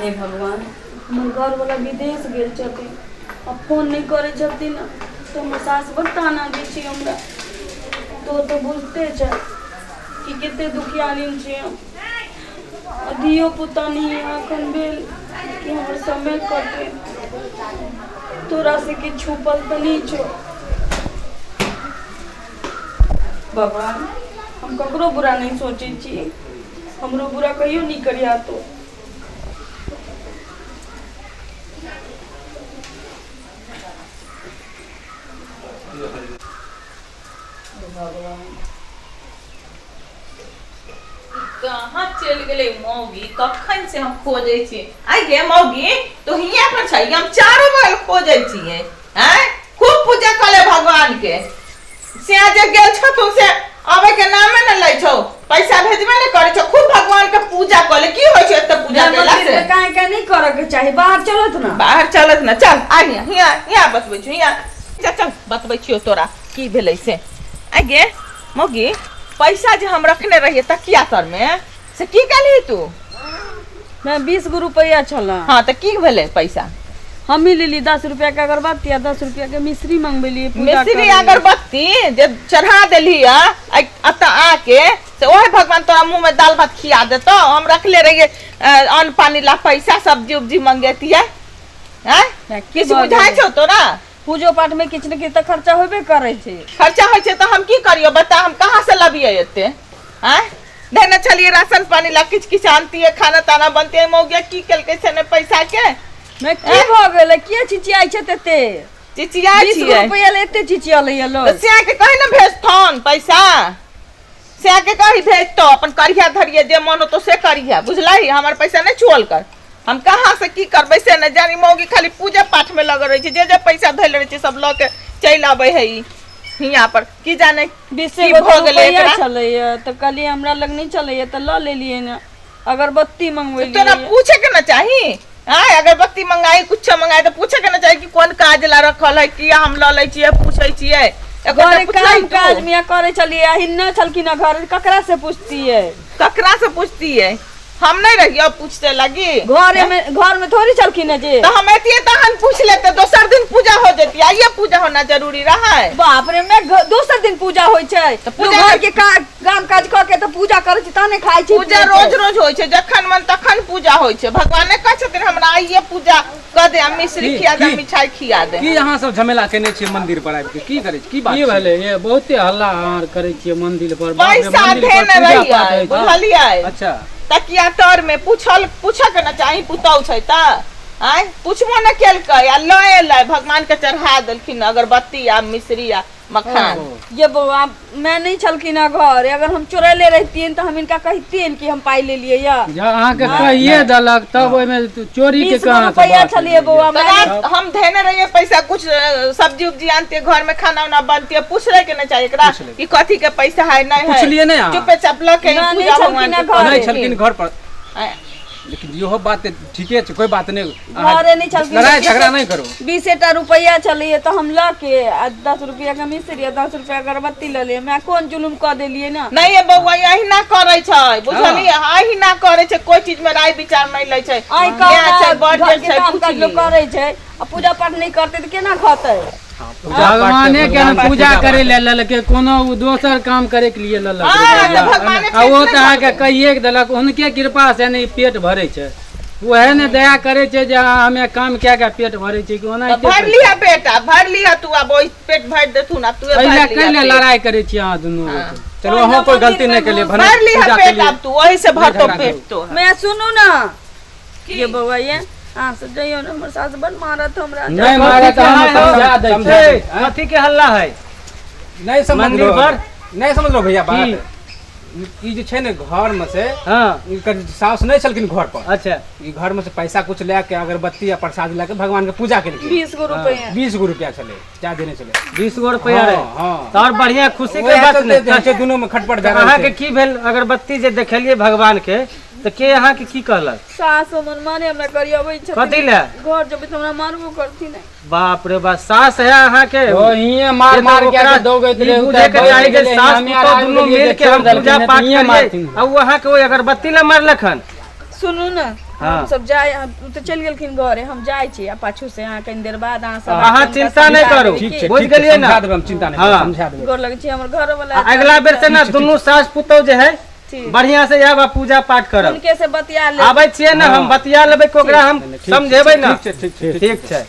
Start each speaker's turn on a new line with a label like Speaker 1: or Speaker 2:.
Speaker 1: हे भगवान, हमर घरवला विदेश गेल छथिन आ फोन नहि करै छथिन तऽ हमर सास बड़ ताना दै छै हमरा। तो तऽ बुझते छै कि कते दुखियानी छी हम। आ धियो पुता नहि एखन भेल कि हमर समय कटे। तोरा से किछु छुपल तऽ नहि छौ भगवान। हम ककरो बुरा नहि सोचै छी, हमरो बुरा कहियो नहि करिया तो। भगवान,
Speaker 2: कहाँ चलि गेलै मौगी? कखन से हम खोजै छी। आइ गे मौगी, तो हियाँ पर छै? हम चारो बगल खोजै छियै। आँय, खूब पूजा कऽ ले भगवान के। से जे गेल छौ तू, से आबै के नामे ने लै छौ, पैसा भेजबे ने करै छौ। खूब भगवान के पूजा कऽ ले। की होइ छै एते पूजा केला
Speaker 1: मंदिर
Speaker 2: से?
Speaker 1: में काहे काहे नहीं करे के चाही, बाहर चलत ना।
Speaker 2: बाहर चलत ना। चल आ हियाँ, हियाँ हियाँ बतबै छियौ, हियाँ चल चल, बतबै छियौ तोरा की भेलै से। आ गे मौगी, पैसा जे हम रखने रहियै तकिया तर में, से की केलही तू?
Speaker 1: मैं 20 गो रुपया छल।
Speaker 2: हाँ, तऽ की भेलै पैसा?
Speaker 1: हम ही लेली 10 रुपया के अगरबत्ती आ 10 रुपया के मिश्री मंगबेलियै पूजा
Speaker 2: मिश्री
Speaker 1: करै लए।
Speaker 2: अगरबत्ती जे चढ़ा देलही आ एतऽ आके, से ओहे भगवान तोरा मुँह में दाल भात खिया देतौ। हम रखले रहियै अन्न पानी ला पैसा, सब्जी उब्जी मंगेतियै। आँय,
Speaker 1: ना, की
Speaker 2: किछु
Speaker 1: भऽ
Speaker 2: बुझाइ
Speaker 1: गेलै?
Speaker 2: छौ तोरा?
Speaker 1: पूजो पाठ में किछु ने किछु तऽ खर्चा होबे करै छै।
Speaker 2: खर्चा होइ छै तऽ हम की करियौ बता? हम कहाँ से लबियै एते? आँय, देने छलियै राशन पानी ला, किछु किछु आनतियै, खाना ताना बनतियै। मौगिया की केलकै से ने पैसा के।
Speaker 1: मैं की भऽ गेलै? किए चिचियाइ छै तते?
Speaker 2: चिचियाइ
Speaker 1: 20 गो
Speaker 2: छियै
Speaker 1: रुपया ले एते चिचियलै
Speaker 2: तऽ
Speaker 1: लोग।
Speaker 2: सिया के कही ने भेजथौन पैसा, सिया के कही भेजतौ। अपन करिया धरिये, जे मन होतो से करिया, बुझलही? हमर पैसा नहि छुअल कर। हम कहाँ से की करबै से नहि जानी। मौगी खाली पूजा पाठ में लगल रहै छै। जे जे पैसा धैल रहै छै सब लऽ के चलि आबै है ई हियाँ पर। की जाने
Speaker 1: बीसे
Speaker 2: की
Speaker 1: गो
Speaker 2: भऽ गेलै
Speaker 1: रुपया
Speaker 2: एकरा?
Speaker 1: छलैया तऽ कहलियै हमरा लग नहि छलैया तऽ लऽ लेलियै ने, अगरबत्ती
Speaker 2: तोरा
Speaker 1: मंगबेलियै।
Speaker 2: पूछे के ना चाही? आय, अगरबत्ती मंगाई, कुछ मंगाई तऽ पूछे के ना चाही कि कोन काज ला रखल है, किया हम लऽ लै छियै? पूछै छियै एको
Speaker 1: घरे
Speaker 2: पुछलै
Speaker 1: काम
Speaker 2: तू?
Speaker 1: काज मियाँ करै छलियै आ हिन्ना छलखिन हँ घर, ककरा से पुछतियै?
Speaker 2: ककरा से पूछतियै? हम नहीं रहियो पूछते लगी?
Speaker 1: घरे में, घर में थोड़ी छलखिन हँ जे।
Speaker 2: तो हम एतिए तहन पूछ लेते, दोसर दिन पूजा हो जेती। आइए पूजा होना जरूरी रहा है?
Speaker 1: बाप रे, मैं दोसर दिन पूजा होइ छै?
Speaker 2: तऽ पूजा
Speaker 1: लोग घर के काम काज कऽ के तऽ पूजा करै छै, तहने खाइ छै
Speaker 2: पूजा
Speaker 1: पियै छै।
Speaker 2: रोज रोज होइ छै, जखन मन तखन पूजा होइ छै। भगवाने कहै छथिन हमरा आइए पूजा कऽ दे आ मिश्री
Speaker 3: की-
Speaker 2: खिया दे,
Speaker 3: की?
Speaker 2: मिठाई खिया दे।
Speaker 3: की अहाँ सब झमेला केने छियै मंदिर पर आबि के? की करै छी? की बात
Speaker 4: की
Speaker 3: छै?
Speaker 4: भेलै ये? बहुते हल्ला अहाँ आर करै छियै मंदिर पर। बाप रे,
Speaker 2: पैसा
Speaker 4: मंदिर पर
Speaker 2: धेने
Speaker 4: पूजा
Speaker 2: रहियै
Speaker 4: पाठ होइ छै।
Speaker 2: बुझलियै?
Speaker 3: अच्छा।
Speaker 2: तकिया तर में पूछल, पूछऽ के ने चाही, पुतहु छै तऽ। आँय, पुछबो ने केलकै आ लऽ एलै, भगवान के चढ़ा देलखिन अगरबत्ती आ मिश्री आ मखान।
Speaker 3: ओ,
Speaker 1: ये बौआ, मैं नहीं छलखिन हँ घर, अगर हम चोरैले रहितियन तऽ हम इनका कहितियन कि हम पाइ लेलियै या
Speaker 4: जँ अहाँके
Speaker 3: नहि,
Speaker 4: कहिए
Speaker 3: नहि।
Speaker 4: देलक तब ओहिमे चोरी के
Speaker 1: 20 गो
Speaker 4: कहाँ से
Speaker 1: रुपैआ
Speaker 4: बात
Speaker 1: छलियै
Speaker 4: भेलै?
Speaker 1: बौआ,
Speaker 2: तऽ
Speaker 1: मैं
Speaker 2: रात हम धेने रहियै पैसा, कुछ सब्जी उब्जी आनतियै, घर में खाना उना बनतियै। पूछ रहे के नहीं चाहिए एकरा
Speaker 3: पूछ लेबै।
Speaker 2: कि कथी के पैसा है, नहीं है?
Speaker 3: पुछलियै नहि अहाँ?
Speaker 2: चुपे चाप लऽ के ई
Speaker 1: ना, नहि
Speaker 2: पूजा भगवान
Speaker 1: छलखिन
Speaker 2: के
Speaker 1: हँ
Speaker 2: कऽ
Speaker 3: नहि
Speaker 1: घरे।
Speaker 3: छलखिन घर पर?
Speaker 2: आँय,
Speaker 3: लेकिन इहो बात तऽ ठीके छै, कोइ बात नहि, अहाँ
Speaker 1: घरे नहि छलखिन।
Speaker 3: लड़ाइ झगड़ा नहि करू।
Speaker 1: 20टा रुपैआ छलैए तऽ हम लऽ के आ 10 रुपैआ के मिश्री आ 10 रुपैआ अगरबत्ती लऽ लियै। मैं कोन जुलुम कऽ देलियै ने?
Speaker 2: नहीं ये बौआ, अहिना करै छै, बुझलियै? अहिना करै छै, कोई चीज में राय विचार नहीं लै छै।
Speaker 1: आइ
Speaker 2: माय छै, बड़
Speaker 1: घर के
Speaker 2: छै,
Speaker 1: काम काज लोक
Speaker 2: पुछली।
Speaker 1: करै छै आ पूजा पाठ नहि करतै तऽ केना खतै?
Speaker 3: हँ, पूजा पाठ
Speaker 4: भगवाने के
Speaker 3: भगवान
Speaker 4: पूजा करे ले लेलकै, कोनो ओ दोसर काम करे के लिए लेलक
Speaker 2: हाँ, तऽ
Speaker 4: रुपैआ।
Speaker 2: भगवाने
Speaker 4: आ ओ
Speaker 2: पेट
Speaker 4: तऽ
Speaker 2: नहि
Speaker 4: अहाँके
Speaker 2: भरतै।
Speaker 4: कहिए के देलक। हुनके कृपा से ने ई पेट भरै छै। उएह ने दया करै छै जे अहाँ हमे काम कए के पेट भरै छै कि
Speaker 2: तऽ
Speaker 4: ओनाहिते
Speaker 2: भर लिहा बेटा, भर लिहा तू। आब ओहि पेट भरि देथुन, आब तू
Speaker 4: एहि
Speaker 2: भर
Speaker 4: लए
Speaker 2: लिहा
Speaker 4: कै लए
Speaker 2: पेट।
Speaker 4: लड़ाइ करै छी अहाँ दुनू गोटे?
Speaker 3: चलू, अहूँ कोइ गलती नहि केलियै, भने
Speaker 2: भर लिहा
Speaker 3: पूजा
Speaker 2: पेट
Speaker 3: केलियै।
Speaker 2: आब तू ओहि से भरतो
Speaker 3: झगड़ा
Speaker 2: पेट
Speaker 3: करू।
Speaker 2: तो।
Speaker 1: मैं सुनू ना ये बौआ, ये अहाँ सब जइयौ ने, हमर सास बड मारत हमरा।
Speaker 4: नहि मारत, हम समझा दै
Speaker 3: समझा
Speaker 4: छी।
Speaker 3: दै छी।
Speaker 5: कथी के हल्ला है
Speaker 3: नहीं समझ
Speaker 5: मंदिर
Speaker 3: लो
Speaker 5: पर?
Speaker 3: नहीं समझ लो भैया बात।
Speaker 5: की?
Speaker 3: ई जे छै ने घर में से,
Speaker 5: हाँ,
Speaker 3: इनकर साउस नहीं छलखिन घर पर।
Speaker 5: अच्छा।
Speaker 3: ई घर में से पैसा कुछ लए के, अगरबत्ती आ प्रसाद लए के भगवान के पूजा केलखिन।
Speaker 1: 20 गो रुपैआ।
Speaker 3: 20 गो रुपया छलै, जा देने छलै।
Speaker 5: 20 गो रुपया रहे?
Speaker 3: हाँ, हाँ।
Speaker 5: तऽ और बढ़िया खुशी के
Speaker 3: ओएह
Speaker 5: बात
Speaker 3: चलते
Speaker 5: ने
Speaker 3: जे छै दुनू में खटपट
Speaker 5: तऽ
Speaker 3: भए रहल
Speaker 5: अहाँके
Speaker 3: छै।
Speaker 5: की भेल? अगरबत्ती जे देखेलियै भगवान के तऽ के अहाँके की कहलक?
Speaker 1: सास हमर मारे हमरा गरियबै छथिन।
Speaker 5: कथी लए?
Speaker 1: घर जेबै तऽ हमरा मारबो करथिन।
Speaker 5: बाप रे बाप, सास है अहाँके?
Speaker 4: ओ हिये मार
Speaker 5: से तऽ
Speaker 4: मार के
Speaker 5: ओकरा
Speaker 4: के दौगैत
Speaker 5: ई
Speaker 4: रहे,
Speaker 5: बुझे के
Speaker 4: उतर
Speaker 5: चाही जे
Speaker 4: गेलै,
Speaker 5: सास
Speaker 4: हमे आर
Speaker 5: पुतोह
Speaker 4: आबि
Speaker 5: दुनू
Speaker 4: गेलियै
Speaker 5: मिल
Speaker 4: जे
Speaker 5: के हम
Speaker 4: छोड़ि देलखिन,
Speaker 5: पूजा
Speaker 4: नहि तऽ
Speaker 5: पाठ
Speaker 4: हिये
Speaker 5: करियै
Speaker 4: मारथिन।
Speaker 5: आ ओ अहाँके ओहि अगरबत्ती लए मारलक हन।
Speaker 1: सुनू ने,
Speaker 5: हाँ।
Speaker 1: हम सब जाय, ओ तऽ चलि गेलखिन घरे, हम जाइ छी आ पाछू से अहाँ कनि देर बाद अहाँ सब
Speaker 5: अहाँ
Speaker 1: आबि कऽ
Speaker 5: चिंता
Speaker 1: हुनका
Speaker 5: नहि
Speaker 1: समझा
Speaker 5: करू।
Speaker 1: देबै
Speaker 3: ठीक
Speaker 1: की?
Speaker 3: छै,
Speaker 5: बुझि
Speaker 3: ठीक छै,
Speaker 5: गेलियै ने?
Speaker 3: समझा देबै हम, चिंता नहि करू,
Speaker 5: हाँ।
Speaker 3: समझा देबै।
Speaker 1: गोर लगै छी हमर घरवला।
Speaker 5: आ अगिला बेर से ना दुनू सास पुतोह जे है
Speaker 1: ठीक।
Speaker 5: बढ़िया से आयब आ पूजा पाठ करब।
Speaker 1: हुनके से बतिया ले।
Speaker 5: आबै छियै ने, हम बतिया लेबै कि ओकरा हम
Speaker 3: ठीक छै,
Speaker 5: समझेबै ने।
Speaker 3: ठीक छै, ठीक छै,
Speaker 5: ठीक छै।